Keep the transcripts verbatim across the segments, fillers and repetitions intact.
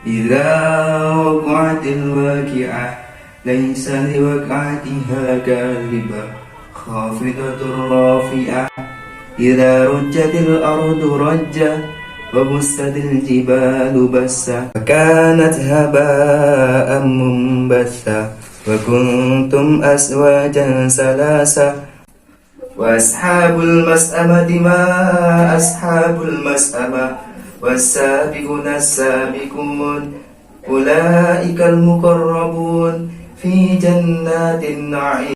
إذا وقعت الواقعة، ليس لوقعتها كاذبة، خافضة رافعة، إذا رجت الأرض رجا، وبست الجبال بسا، فكانت هباء منبثا، وكنتم أزواجا ثلاثا، وأصحاب المشأمة ما أصحاب المشأمة، والسابقون السابقون، أولئك المقربون في جنات النعيم.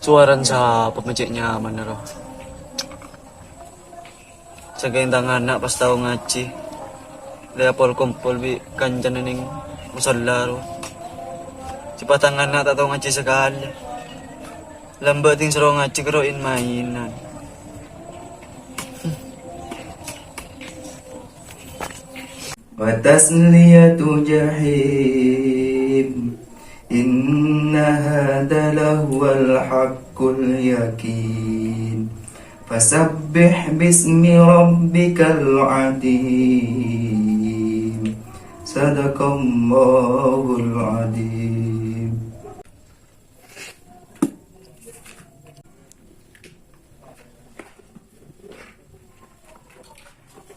Sowarana sapa ma' cè' nyamanna, ro? Sakèng tang ana' pas tao ngajhi, lè apol-kompol bi' kancana neng mosalla, ro. Sè pas tang ana' ta' tao ngajhi sakalè. Lambâ' dhing soro ngajhi karo in-maènan. وتصلية جحيم. إن هذا لهو الحق اليقين. فسبح باسم ربك العظيم. صدق الله العظيم.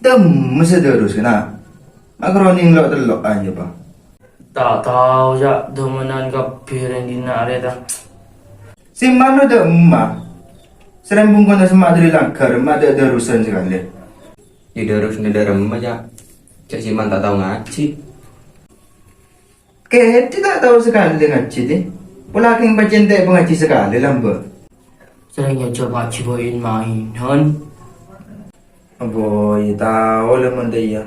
Dâ' emma sè terros, kèna? Makaronè lo'-tello' aja, Pa. Ta' tao, Ca', dâ' emmanan kabbhi rèng dinna' arè, ta. Sè mano dâ' emma? Sareng bungkona semma' dâri langghâr, ma' dâ' terrosan sakalè. È terros nèdhâr emma, Ca'. Cè' sè man ta' tao ngajhi. Kèdhi ta' tao sakalè ngajhi, tè. Pola kèng pacèntè pangajhi sakalè lambâ'. Sareng nyajhâ pajhi bâ'in-maènan. Abbâ, iyâ tao la mon dâ' iyâ.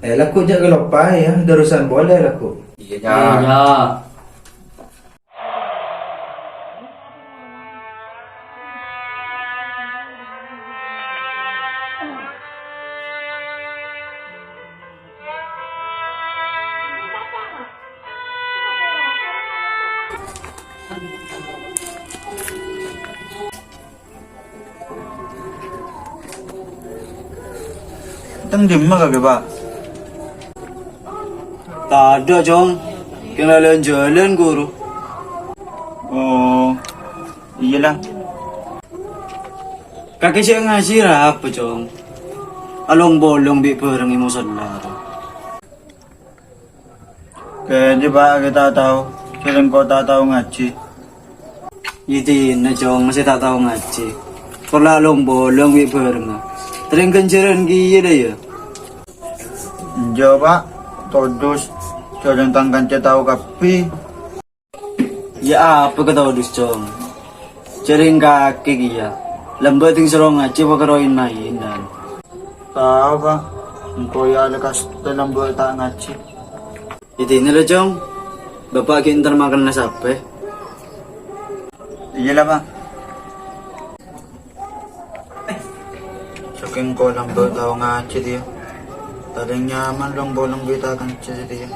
Eh, lagghu' jhâ' kaloppaè, yâ. Terrosan polè, lagghu'. Iyâ, Ca'. Iyâ, Ca'. Tang dimma kakè, Pa'? Tadâ', Cong. Kèng la jhâlân, ghuru. Oh, iyâ la. Kakè cè' ngajhi arapa, Cong? Along-polong bi' bhâreng è mosalla, to. Kèdhi, Pa', kakè ta' tao. Sèreng ko' ta' tao ngajhi. Iyâ dinah, Cong, masè ta' tao ngajhi. Pola long-bolong bi' bhârengnga. Terrèng ghânjhârân kèya, dâ, yâ. Enjâ', Pa'. Todus. Jhâ' tang kanca tao kabbhi. Yâ, apa katodus, Cong? Jhâ' rèng kakè kèya. Lambâ' dhing soro ngajhi apa karo in-maènan? Tao, Pa'. Engko' yâ lekas lambâ' ta' ngajhi. Iyâ dinah la, Cong. Bapa' ghi' entar makanna sapè? Iyâ la, Pa'. Sakèng ko' lambâ' tao ngajhi, yâ. Tadâ' nyaman long-bolong bi' ta' kanca, yâ.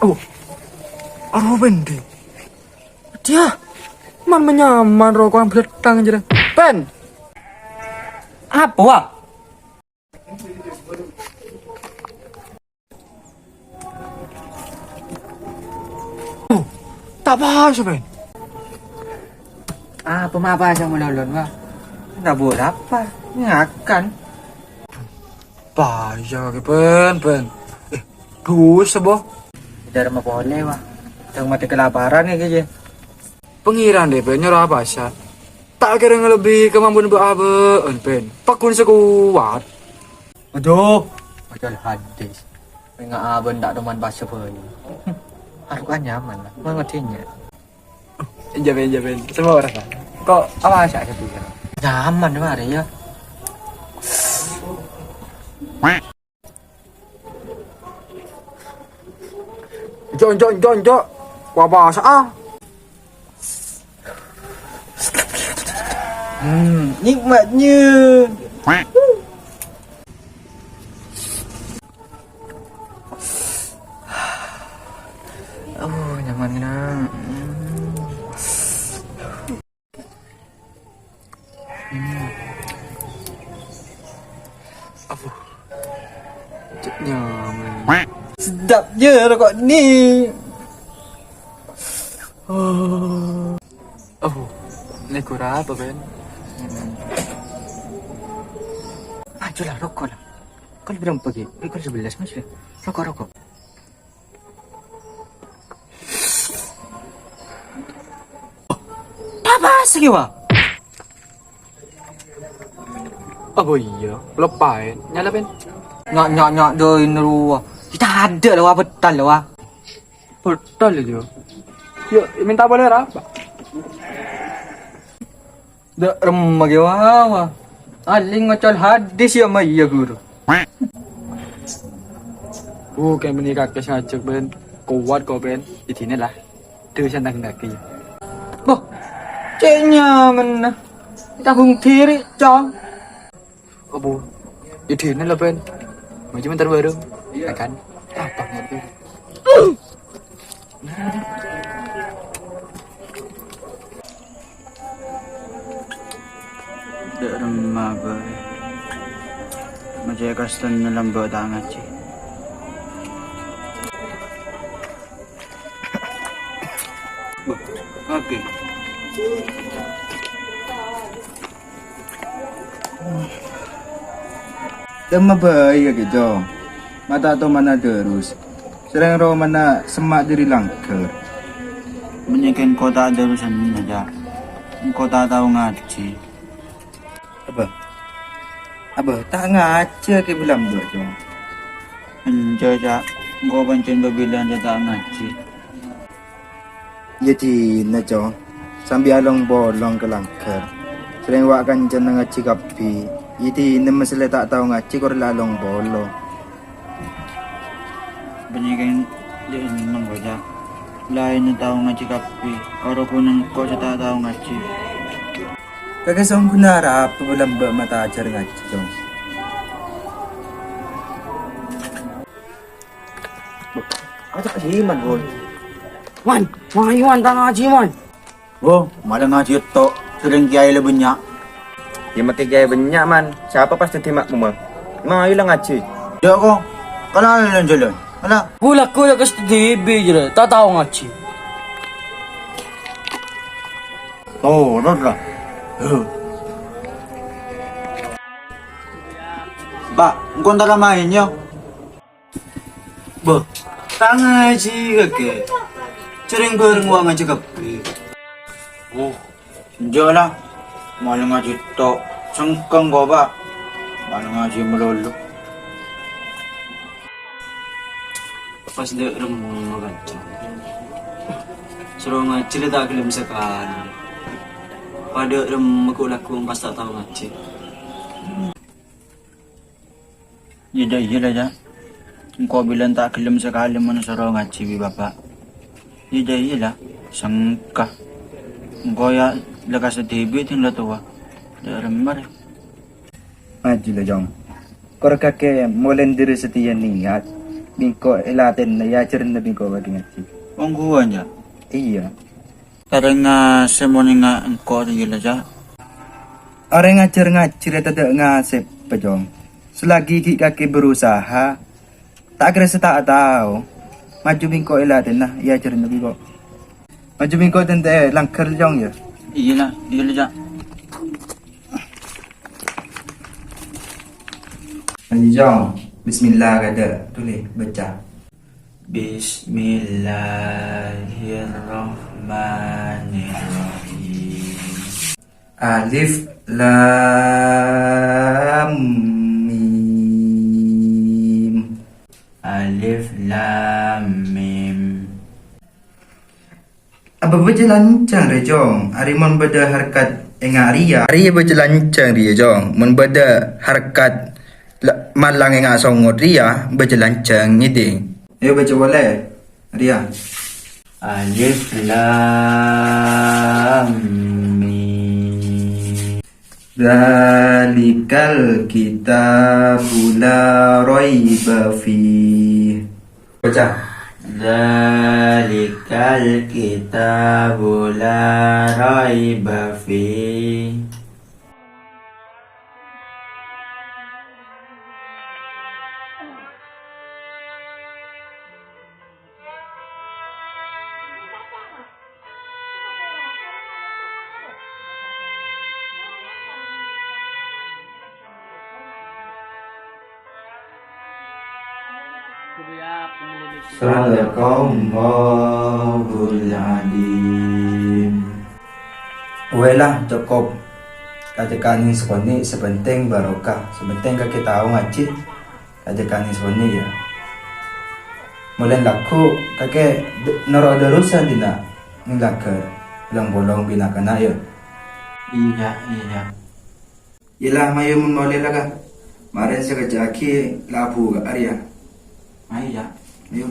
Oh, arowa Pendi. Dia, man menyaman roko ambil tang jere. Pen. Apa, wah? Oh, tak apa, Pen. Apa ma' apa sama lolon, wah? Ndak boleh apa? Ngakan. Bahaya kake, Pen, Pen. Eh, dus, sebo. Dârma polè, wah. Dârma matè kelaparan ya, kece. Pangeran deh, Pen, nyoro abasa. Ta' kèra ngalebbi kamampuan bâ'-abâ'ân, Pen. Paggun sè kowat. Aduh, padahal hadis. Menga' abâ'ân ta' toman pas bhâi. Aku kan nyaman, lah. Mau ngedenya. Enjâ', Pen, enjâ', Pen. Semua orang, Pak. Kok apa sih ada tiga? Nyaman, Pak, ya. Jok, jok, jok, jok. Wah, bahasa, ah. Hmm, nikmatnya. Aduh. Cè' nyaman. Sedap ya rokok ni. Oh. Oh. Ini gula apa, Ben? Maju lah, rokok lah. Kan berapa, Ki? Kan sebelas, Mas, ya. Rokok, rokok. Apa sih, Wa? Apa iya? Lupain. Nyala, Ben. Nyak, nyak, nyak, doi, ini, Wa. Kita ada, Wa, betul, Wa. Betul, ya. Yuk, minta boleh apa? Dâ' remma ghi' wawa. Aling ngocol hadis ya, ma iyâ, Ghuru. Bu, kèng bânnè kakè sè ngajhâk bân kowat kok, bân. Idina la. Dhu sè nangghâghi. Boh, cè' nyamana. Tanggung diri, Cong. Abu, idina la, bân. Maju bentar baru. Ya kan? Apa ngerti? Dâ' remma bhâi. Macè kastenna lambâ' ta' ngajhi. Wah, oke. Dâ' remma bhâi kakè, Cong. Ma' ta' tomana dârus. Sareng romana semma' dâri langghâr. Bânnè kèng engko' ta' dârusan, Cong. Engko' ta' tao ngajhi. Abâ? Abâ, ta' ngajhi kakè bâlambâ', Cong? Enjâ', Ca'. Engko' pancèn bâbilân ta' ngajhi. Iyâ dinah, Cong, sambi along-polong ka langghâr. Sareng wa' kancana ngajhi kabbhi. Iyâ dinah, masalah ta' tao ngajhi, kor la along-polong. Bânnè kèng dâ' emmèng, Ca'. Laènna tao ngajhi kabbhi, orokonan engko' sè ta' tao ngajhi. Kakè songghuna arapa bâlambâ' ma' ta' ajhâr ngajhi, Cong? Aja ngajhi, Man, Boy. Man, mayu, Man, ta' ngajhi, Man. Oh, malah ngajhi to', sareng kèyaè la bânnya'. Yâ, makkè kèyaè bânnya', Man. Sapa pas dhâddhi ma'mumma? Mayu la ngajhi. Yâ, kok. Kala lan-jalan. Kala. Ghu-lagghu la kas dhibi' jârèya, ta' tao ngajhi. Oh, rot la. Huh. Pa', engko' entara maèn, yâ. Bâh, ta' ngajhi kakè. Jhâreng bhâreng wa' ngajhi kabbhi. Oh, enjâ' la. Malah ngajhi to'. Sengkang ko, Pa'. Malah ngajhi malolo. Pas dâ' remma, kanca. Soro ngajhi la ta' ghellem sakalè. Padâ remma ghu-lagghu pas ta' tao ngajhi. Iyâ, iyâ la, Ca'. Engko' bilân ta' ghellem sakalè mon soro ngajhi bi' Bapa'. Iyâ, iyâ la, sengka. Engko' yâ la kas dhibi' dhing la towa. Dâ' remma rè. Ngajhi la, Cong. Kor kakè molaè dâri satèya niat. Bi' engko' èlatèna, èajhârâna bi' engko' bhâdhi ngajhi. Ongghuwân, Ca'? Iyâ. Sareng, eh, sè monènga engko' rèya la, Ca'. Orèng ajhâr ngajhi rè tadâ' ngasèppa, Cong. Selagi ghi' kakè berusaha, ta' kèra sè ta' tao. Maju bi' engko' èlatèna, èajhârâna bi' engko'. Maju bi' engko' tèntè langghâr, Cong, yâ. Iyâ la, iyâ la, Ca'. Lanjut, Cong. Bismillah, kadâ'. Tulè, baca. Bismillahirrahmanirrahim. Alif Lam Mim. Alif Lam Mim. Abâ bâca lancang rè, Cong. Arè mon bâdâ harkat ènga' rèya. Arè bâca lancang rèya, Cong. Mon bâdâ harkat la-, malang ènga' songot rèya, bâca lancang ngèdhing. Ayo bâca polè. Rèya. Alif Lam Mim. Dzalikal kitabu la raiba fih. Baca. Dzalikal kitabu la raiba fih. Sadaqallahul adzim. Wèlah, cokop. Kajâ kanèng sakonè' sè pentèng barokah, sè pentèng kakè tao ngajhi. Kajâ kanèng sakonè', yâ. Molaè lagghu' kakè d-, noro' darusan dinna' neng lagghu', lang-polong bi' na'-kana', yâ. Iyâ, iyâ. Yâ la, mayu mon molè la, Ka'. Marèn sè kajâ'aghi la abu ka arèya. Mayu, yâ. Mayu.